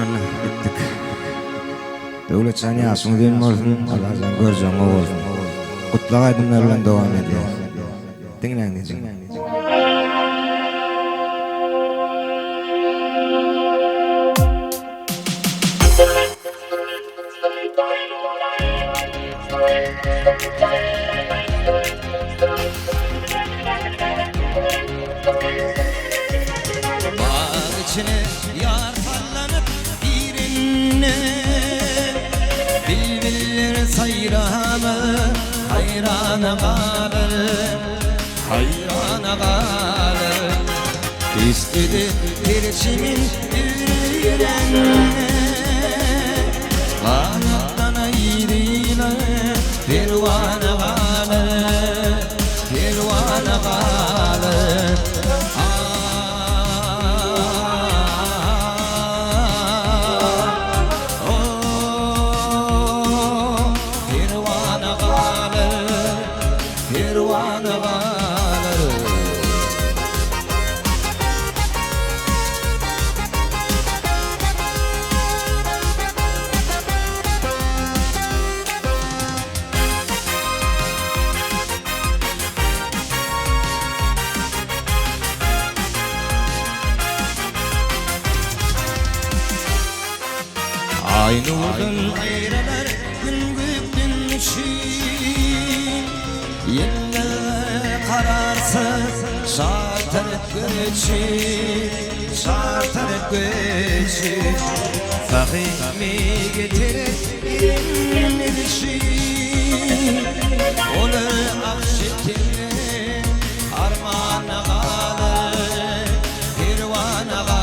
Ana, gitdik. Döwletjan ýaşyň uzyn bolsun, Allajan görjegiň gowy bolsun. Gutlag aýdymlar bilen dowam edýäs. Diňläň diýjek. Bag içine ýar sallanyp girende, Bilbiller saýrama haýrana galar, Haýrana galar. Keşdede perçemin ürende, Ganatdan aýrylar, perwana galar, Perwana galar. Ah, oh, perwana galar, Perwana galar. Aý nurdan aýralar Gün gökden düşüp, Ýeller kararsyz şar tarap göçüp, Şar tarap göçüp. Sahymy getirer elim ilişip, Olar ak şekilli armana galar, Perwana galar.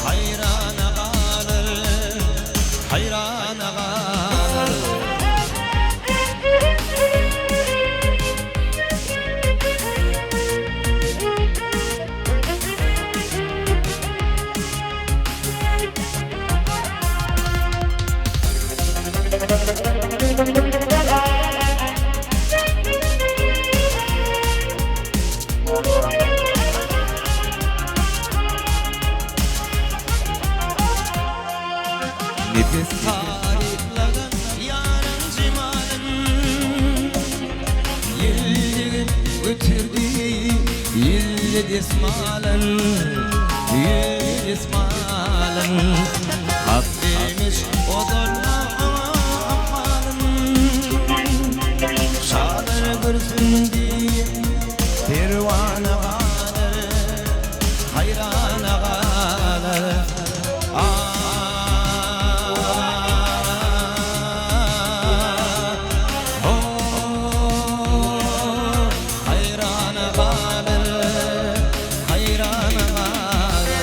Haýrana galar, haýrana galar. Nepis taryplagan ýaryň jemalyn, Ýelligip göterdi ýelli desmalyn, Ýelli desmalyn. Hak demiş ozal ykbalyn, Şalar görsün diýip perwana galar, Haýrana galar. Ah, oh, haýrana galar, haýrana galar.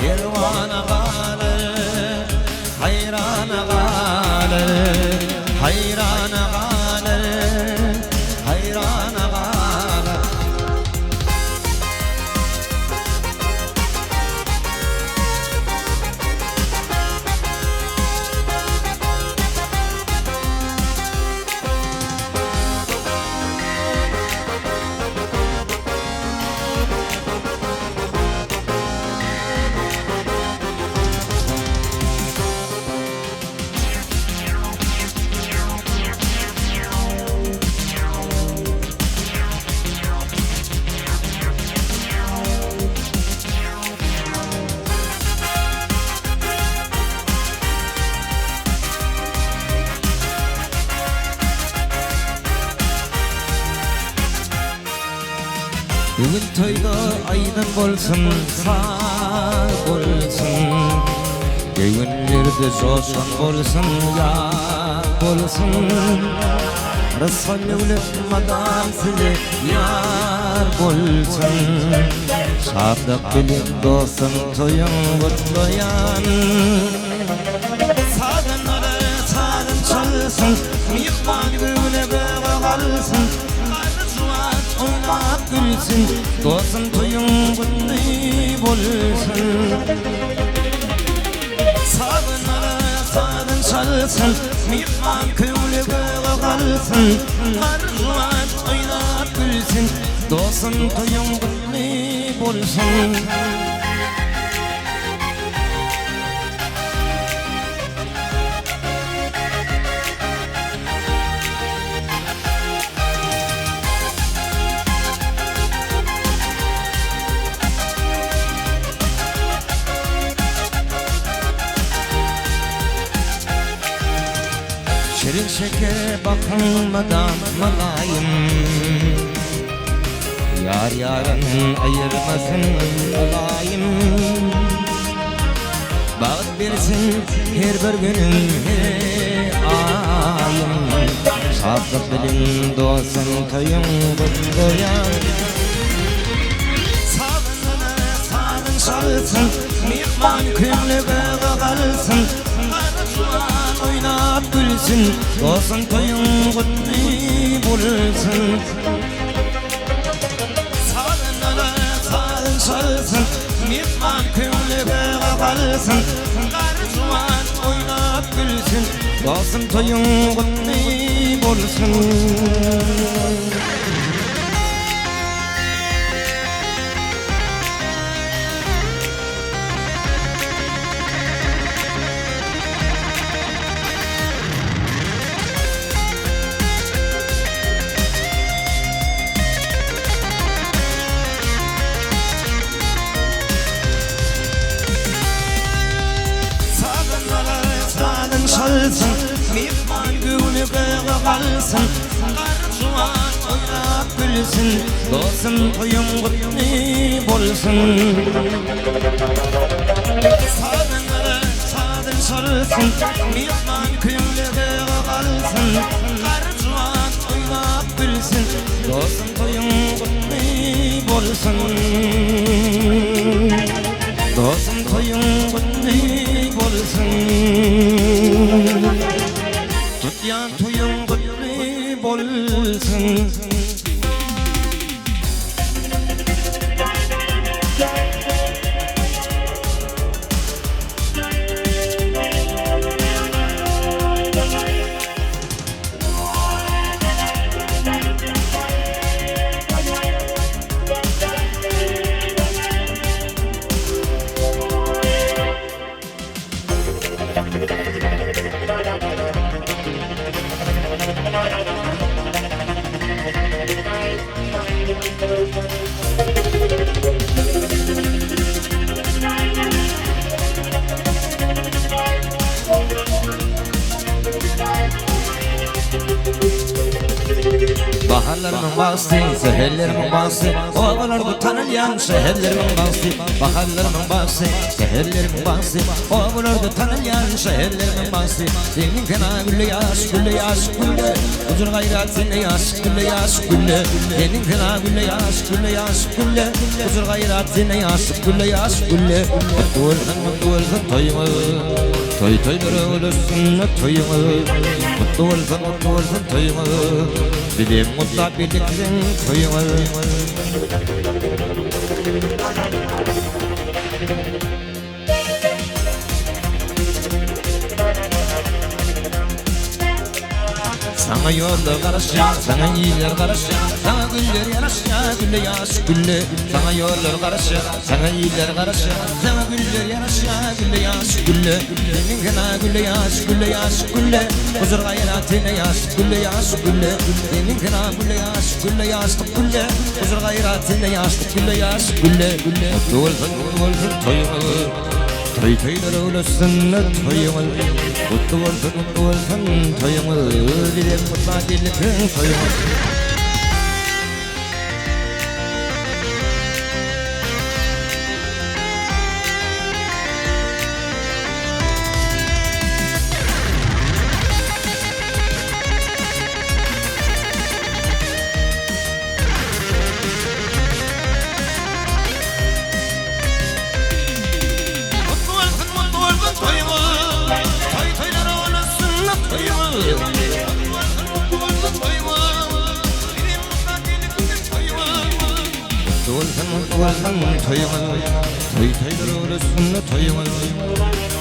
Perwana galar, haýrana galar, Haýrana galar, haýrana galar. Bu gün toýda aýdym bolsun, saz bolsun, Göwünlerde joşgun bolsun, ýaz bolsun. Rysgal döwlet mydam size ýar bolsun. Şatlyk bilen dostum toýuň gutlaýan. Sazanlara sazyn çalsyn, myhman göwne göge galsyn. Garry juwan oýnap gülsün, dostum toýuň gutly bolsun. Sazanlara sazyn çalsyn, myhman köňli göge galsyn. Garry juwan oýnap gülsün, dostum toýuň gutly bolsun. Şirin şeker bakyň mydam mylaýym. Ýar ýaryn aýyrmasyn ylaýym. Bagt bersin her bir günüm her aýym. Şatlyk bilen dostum toýuň gutlaýan. Sazyndan sazyn çalsyn, myhman köňli göge galsyn. Gara juwan oýnap gülsün, dostum toýuň gutly bolsun. Sazyndan sazyn çalsyn, myhman köňli göge galsyn. Gara juwan oýnap gülsün, dostum toýuň gutly bolsun. Sazanlara sazyn çalsyn, myhman göwni göge galsyn. Garry juwan oýnap gülsün, dostum toýuň gutly bolsun. Sazanlara sazyn çalsyn, myhman köňli göge galsyn. Garry juwan oýnap gülsün, dostum toýuň gutly bolsun. Dostum toýuň gutly bolsun. Tutýan toýuň gutly bolsun. Baharlarymyň bagty, säherlerimiň bagty, Obalarda tanalýan şäherlerimiň bagty. Baharlarymyň bagty, säherlerimiň bagty, Obalarda tanalýan şäherlerimiň bagty. Seniň sena gülle ýaş, gülle ýaş, gülle, Gujur-gaýrat sende ýaş, gülle ýaş, gülle. Seniň sena gülle ýaş, gülle ýaş, gülle, Gujur-gaýrat sende ýaş, gülle ýaş, gülle. Gutly bolsun, gutly bolsun toýuňyz, Toý toýlara ulaşsyn toýuňyz. Gutly bolsun, gutly bolsun toýuňyz, Bizem gutlap geldik siziň toýuňyz. Saňa ýollar garaşýar, saňa iller garaşýar, Saňa güller ýaraşýar, gülle ýaş gülle. Saňa ýollar garaşýar, saňa iller garaşýar, Saňa güller ýaraşýar, gülle ýaş gülle. Seniň sena gülle ýaş, gülle ýaş gülle, Gujur-gaýrat sende ýaş, gülle ýaş gülle. Seniň sena gülle ýaş, gülle ýaşlyk gülle, Gujur-gaýrat sende ýaşlyk gülle ýaş gülle. Gutly bolsun, gutly bolsun toýuňyz. Toý toýlara ulaşsyn toýuňyz. Gutly bolsun, gutly bolsun toýuňyz. Bizem gutlap geldik siziň toýuňyz. Gutly bolsun, gutly bolsun toýuňyz. Toý toýlar bolsun toýuňyz.